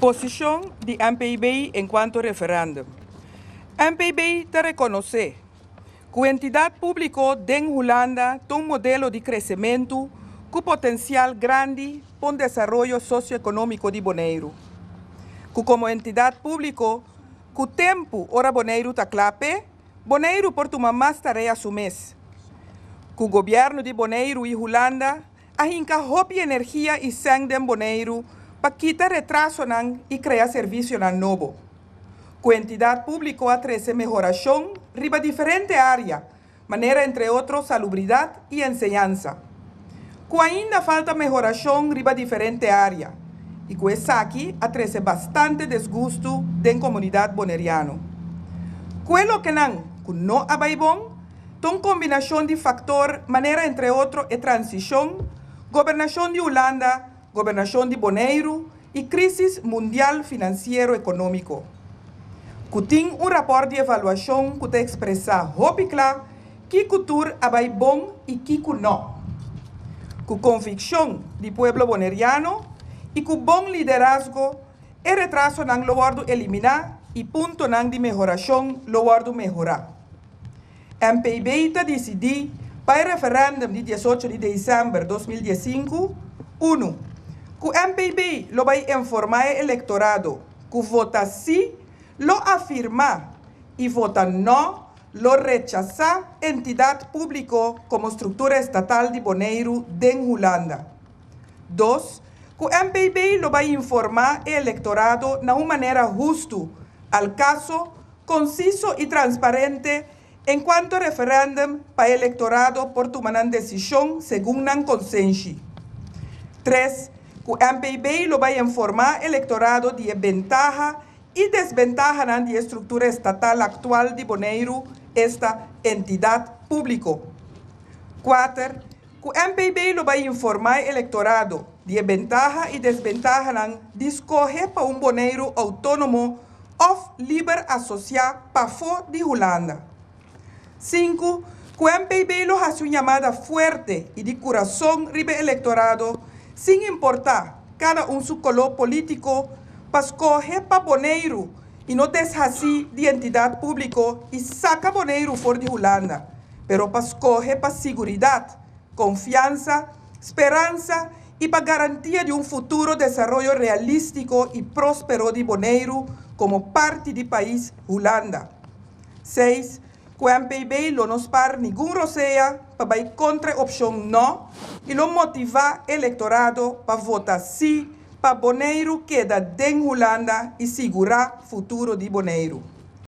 Posishon di MPB enkuanto referèndum. MPB ta rekonosé ku entidat públiko den Hulanda ta un modelo di kresementu ku potensial grandi pa un desaroyo sosioekonómiko di Boneiru. Ku komo entidat públiko, ku tempu ora Boneiru ta kla p'e, Boneiru por tuma mas tarea su mes. Ku gobièrnu di Boneiru i Hulanda a hinka hopi energia i sèn den Boneiru pa kita retrasonan i krea servisionan nobo. Ku entidat públiko a trese mehorashon riba diferente área, manera entre otro salubridat i enseñansa. Ku ainda falta mehorashon riba diferente área i ku esaki a trese bastante desgustu den komunidat boneriano. Ku e lokenan ku no a bai bon ta un kombinashon di faktor manera entre otro e transishon, gobernashon di Hulanda, gobernashon di Boneiru i krísis mundial finansiero ekonómiko. Ku tin un rapòrt di evaluashon ku ta ekspresá hopi kla kiko tur a bai bon i kiko nò. Ku konvikshon di pueblo boneriano i ku bon liderazgo e retrasonan lo wòrdu eliminá i puntonan di mehorashon lo wòrdu mehorá. MPB ta disidí pa e referèndum di 18 di desèmber 2015, unu. Ku MPB lo bai informá e elektorado ku vota sí lo afirmá i vota nò lo rechasá entidat públiko komo struktura estatal di Boneiru den Hulanda. 2. Ku MPB lo bai informá e elektorado na un manera hustu, al kaso, konsiso i transparente enkuanto referèndum pa e elektorado por tuma nan desishon segun nan konsenshi. 3. Ku MPB lo bai informá elektorado di e bentaha i desbentahanan di e struktura estatal aktual di Boneiru, esta entidat públiko. 4. Ku MPB lo bai informá e elektorado di e bentaha i desbentahanan di skohe pa un Boneiru outónomo òf liber asosiá pafó di Hulanda. 5. Ku MPB lo hasi un yamada fuerte i di kurason riba e elektorado, sin importá kada un su koló polítiko, pa skohe pa Boneiru i no deshasí di entidat públiko i saka Boneiru for di Hulanda, pero pa skohe pa siguridat, konfiansa, speransa i pa garantia di un futuro desaroyo realístiko i próspero di Boneiru komo parti di pais Hulanda. 6. Ku MPB lo no spar ningun rosea pa bai kontra e opshon nò i lo motivá e elektorado pa vota sí pa Boneiru keda den Hulanda i sigurá futuro di Boneiru.